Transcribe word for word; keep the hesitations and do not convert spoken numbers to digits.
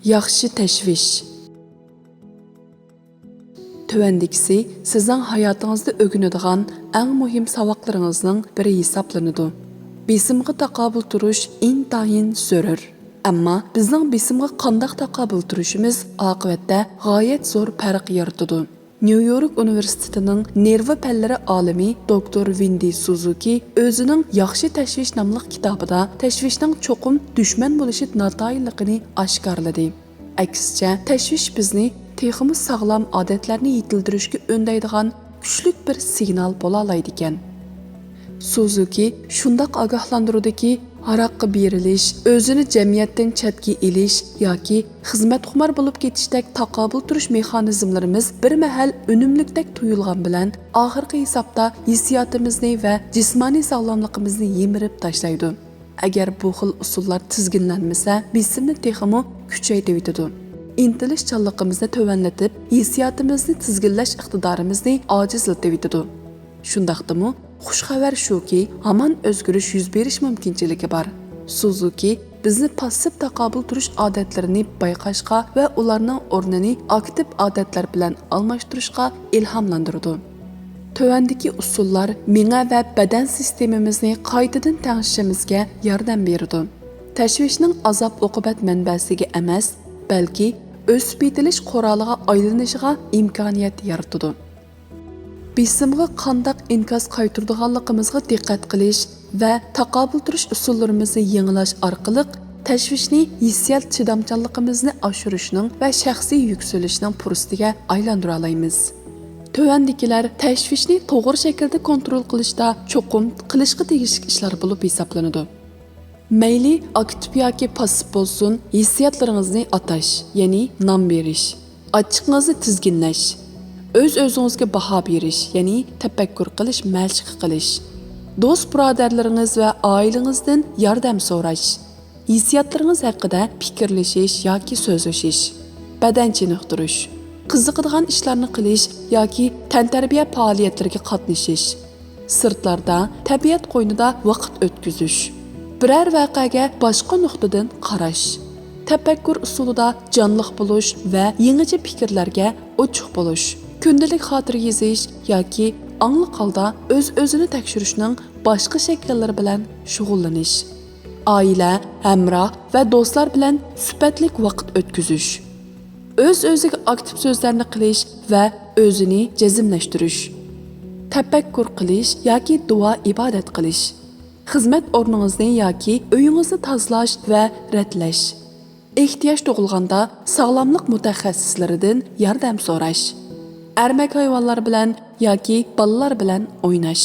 ياخشى تەشۋىش. تۆۋەندىكىسى سىزنىڭ ھاياتىڭىزدا ئۆگىنىدىغان ئەڭ مۇھىم ساۋاقلىرىڭىزنىڭ بىرى ھېسابلىنىدۇ. بېسىمغا تاقابىل تۇرۇش ئىنتايىن زۆرۈر. ئەمما بىزنىڭ بېسىمغا قانداق تاقابىل تۇرۇشىمىز ئاقىۋەتتە غايەت زور پەرق يارىتىدۇ. نيۇ يورك ئۇنىۋېرسىتېتىنىڭ نېرۋا پەنلىرى ئالىمى دوكتور ۋىندى سۇزۇكى ئۆزىنىڭ ياخشى تەشۋىش ناملىق كىتابىدا تەشۋىشنىڭ چوقۇم دۈشمەن بولۇشى ناتايىنلىقىنى ئاشكارىلىدى. ئەكسىچە، تەشۋىش بىزنى تېخىمۇ ساغلام ئادەتلەرنى يېتىلدۈرۈشكە ئۈندەيدىغان كۈچلۈك بىر سىگنال بولالايدىكەن. سۇزۇكى شۇنداق ئاگاھلاندۇرىدۇكى، ھاراققا بېرىلىش، ئۆزىنى جەمئىيەتتىن چەتكە ئېلىش ياكى خىزمەتخۇمار بولۇپ كېتىشتەك تاقابىل تۇرۇش مېخانىزملىرىمىز بىر مەھەل ئۈنۈملۈكتەك تۇيۇلغان بىلەن، ئاخىرقى ھېسابتا ھېسسىياتىمىزنى ۋە جىسمانىي ساغلاملىقىمىزنى يىمىرىپ تاشلايدۇ. ئەگەر بۇ خىل ئۇسۇللار تىزگىنلەنمىسە، بېسىمنى تېخىمۇ كۈچەيتىۋېتىدۇ. ئىنتىلىشچانلىقىمىزنى تۆۋەنلىتىپ، ھېسسىياتىمىزنى تىزگىنلەش ئىقتىدارىمىزنى ئاجىزلىتىۋېتىدۇ. شۇنداقتىمۇ، خۇش خەۋەر شۇكى، ھامان ئۆزگىرىش يۈز بېرىش مۇمكىنچىلىكى بار. سۇزۇكى بىزنى پاسسىپ تاقابىل تۇرۇش ئادەتلىرىنى بايقاشقا ۋە ئۇلارنىڭ ئورنىنى ئاكتىپ ئادەتلەر بىلەن ئالماشتۇرۇشقا ئىلھاملاندۇرىدۇ. تۆۋەندىكى ئۇسۇللار مېڭە ۋە بەدەن سىستېمىمىزنى قايتىدىن تەڭشىشىمىزگە ياردەم بېرىدۇ. تەشۋىشنىڭ ئازاب-ئوقۇبەت مەنبەسىگە ئەمەس، بەلكى ئۆسۈپ يېتىلىش قورالىغا ئايلىنىشىغا ئىمكانىيەت يارىتىدۇ. بېسىمغا قانداق ئىنكاس قايتۇرىدىغانلىقىمىزغا دىققەت قىلىش ۋە تاقابىل تۇرۇش ئۇسۇللىرىمىزنى يېڭىلاش ئارقىلىق تەشۋىشنى ھېسسىيات چىدامچانلىقىمىزنى ئاشۇرۇشنىڭ ۋە شەخسىي يۈكسىلىشنىڭ پۇرسىتىگە ئايلاندۇرالايمىز. تۆۋەندىكىلەر تەشۋىشنى توغرا شەكىلدە كونترول قىلىشتا چوقۇم قىلىشقا تېگىشلىك ئىشلار بولۇپ ھېسابلىنىدۇ. مەيلى ئاكتىپ ياكى پاسسىپ بولسۇن، ھېسسىياتلىرىڭىزنى ئاتاش، يەنى نام بېرىش، ئاچچىقىڭىزنى تىزگىنلەش، ئۆز-ئۆزىڭىزگە باھا بېرىش، يەنى تەپەككۇر قىلىش، مەشىق قىلىش، دوست-بۇرادەرلىرىڭىز ۋە ئائىلىڭىزدىن ياردەم سوراش، ھېسسىياتلىرىڭىز ھەققىدە پىكىرلىشىش ياكى سۆزلىشىش، بەدەن چېنىقتۇرۇش، قىزىقىدىغان ئىشلارنى قىلىش ياكى تەنتەربىيە پائالىيەتلىرىگە قاتنىشىش، سىرتلاردا، تەبىئەت قوينىدا ۋاقىت ئۆتكۈزۈش، بىرەر ۋەقەگە باشقا نۇقتىدىن قاراش، تەپەككۇر ئۇسۇلىدا جانلىق بولۇش ۋە يېڭىچە پىكىرلەرگە ئوچۇق بولۇش، كۈندىلىك خاتىرە يېزىش ياكى ئاڭلىق ھالدا ئۆز-ئۆزىنى تەكشۈرۈشنىڭ باشقا شەكىللىرى بىلەن شۇغۇللىنىش، ئائىلە، ھەمراھ ۋە دوستلار بىلەن سۈپەتلىك ۋاقىت ئۆتكۈزۈش، ئۆز-ئۆزىگە ئاكتىپ سۆزلەرنى قىلىش ۋە ئۆزىنى جەزملەشتۈرۈش، تەپەككۇر قىلىش ياكى دۇئا-ئىبادەت قىلىش، خىزمەت ئورنىڭىزنى ياكى ئۆيىڭىزنى تازىلاش ۋە رەتلەش، ئېھتىياج تۇغۇلغاندا ساغلاملىق مۇتەخەسسىسلىرىدىن ياردەم سوراش، ئەرمەك ھايۋانلار بىلەن ياكى بالىلار بىلەن ئويناش،